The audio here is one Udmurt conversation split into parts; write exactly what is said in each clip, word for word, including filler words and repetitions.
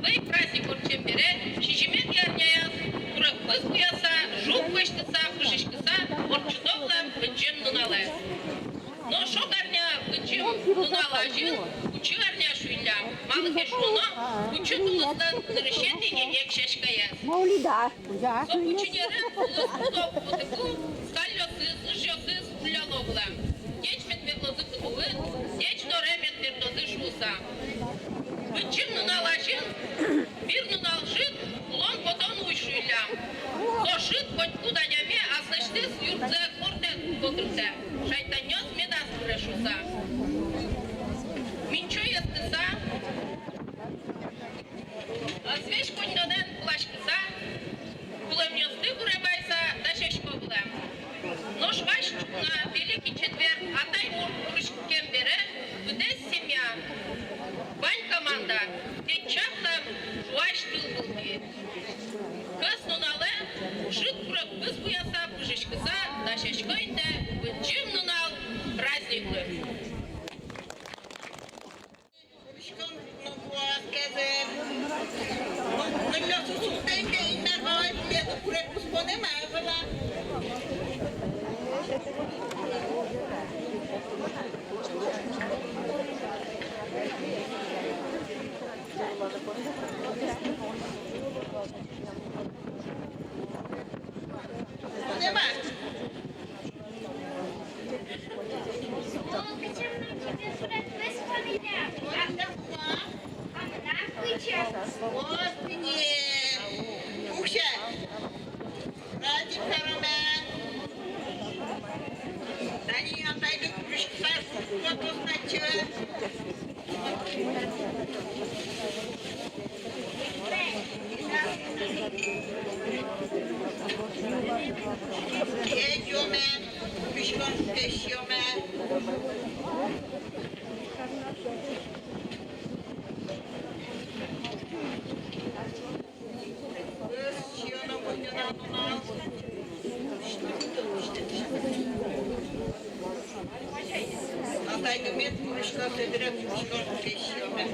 Вӧй праздник ортчем бере, сизьыметӥ арняяз курегпуз буяса, жуг пӧзьтыса, пыжиськыса ортчытом вылэм Быдӟым нуналэ. Нош ог арня Быдӟым нунал азьын Кучы арня шуиллям, малы ке шуоно, кучы тулыслэн нырысетӥ енег сяськаяз. Со кучы ньӧрын тулыс кутоз пытыку, скаллёсыз, ыжъёсыз улляло вылэм. Ӟеч мед ветлозы кутыын, ӟеч доре мед бертозы шуыса. Быдӟым нунал азьын вир нунал шыд улон-потон уй шуиллям. Со шыд котькуд адями аслэсьтыз юртсэ, гуртсэ котыртэ, шайтанъёс медаз пыре шуыса. Минчо эстыса, азвесь коньдонэн пыласькыса, кулэмъёсты гуребайса дасясько вылэм. Нош вазь ӵукна, Великий четверг, Атай мурт куриськем бере, быдэс семья, вань команда тэтчаклэм жуась тыл вылтӥ. Кӧснуналэ шыд курегпуз буяса, пыжиськыса дасясько интэ Быдӟым нунал праздниклы. Пуриськон но куаськезэ. Ныллёсыз султӥське, Инмар валай, тӥледлы курегпуз понэм ӧвӧл-а? Понэм-а? О, кытчы мынам чебер курегпуз понӥллям? А мынам кытчы? О, тӥни. Пуксе. Праздник кароме. Тани атайды куриськыса, кутоз на чебер. Песьёме, писькон песьёме. Атайды мед пурисько, собере пурисько, песьёме.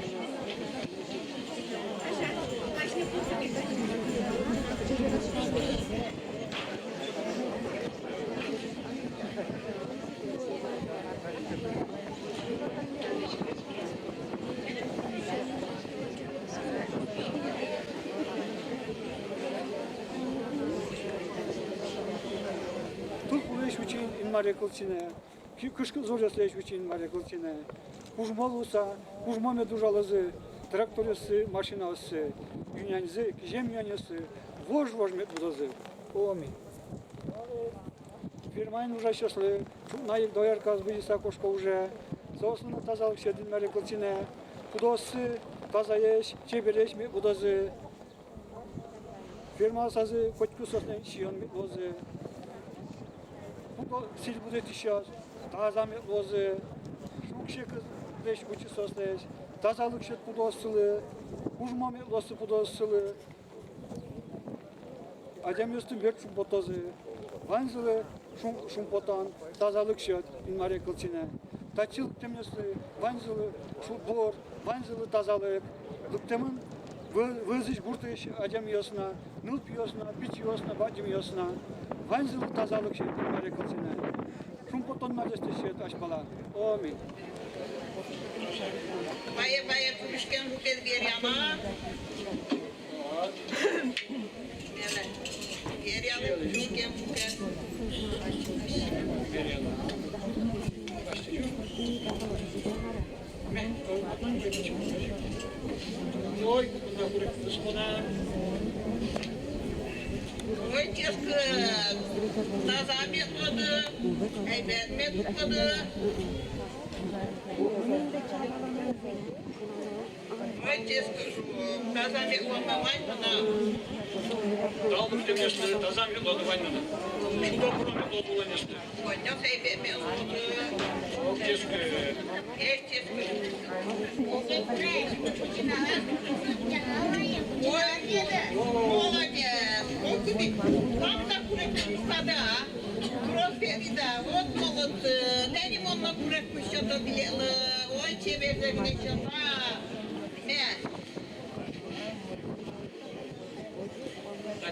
Тулкулэсь учкы, Инмаре кылчинэ, ки-, кышкыт зоръёслэсь учкы, Инмаре кылчинэ. Кужмо луыса, кужмо мед ужалозы тракторъёссы, машинаоссы, ю-няньзы, кизем ю-няньзы вож-вож мед будозы. Аминь. Фермаын ужасьёслы ӵукна ик дояркаос бызьыса кошко уже. Соослы но тазалык сёт, Инмаре кылчинэ. Пудооссы тазаесь, чебересь мед будозы. Фермаосазы котьку соослэн сиён мед луозы. Пудо сӥль будэтӥсьёс таза мед луозы. Шуг-секытлэсь утчы соослэсь. Тазалык сёт пудооссылы. Кужмо мед луозы пудооссылы. Адямиосты мед шумпотозы. Ваньзылы шум-, шумпотон, тазалык сёт, Инмаре кылчинэ. Татчы лыктэмъёслы ваньзылы шудбур, ваньзылы тазалык. Лыктэмын вы-, вӧзысь, гуртысь адямиос но, нылпиос но, пичиос но, бадӟымъёс но. Ваньзылы тазалык сёт, Инмаре кылчинэ. Шумпотон но лэсьтэ сёт азьпала. Аминь. Вае, вае, пуриськем жугез веръяма. Ой, куна курегпуз мынам. Ой, ческыт, таза мед луоды, эйбет мед луоды. Ой, ческыт, таза мед луоды ваньмы но. Тау лыктэмъёслы, таза мед луоды ваньмы но. Шудо-пыро мед луоды ваньмы но. Коньдон эйбет мед луоды. Ой, ческыт. Ой, ческыт. Ой, молодец. Ой, кудӥ. Вам так курегпуз сётоды, а? Просто, да, вот молодцы. Тани мон но курегпуз сёто тӥледлы. Ой, чеберзэ гинэ сёто. Ме.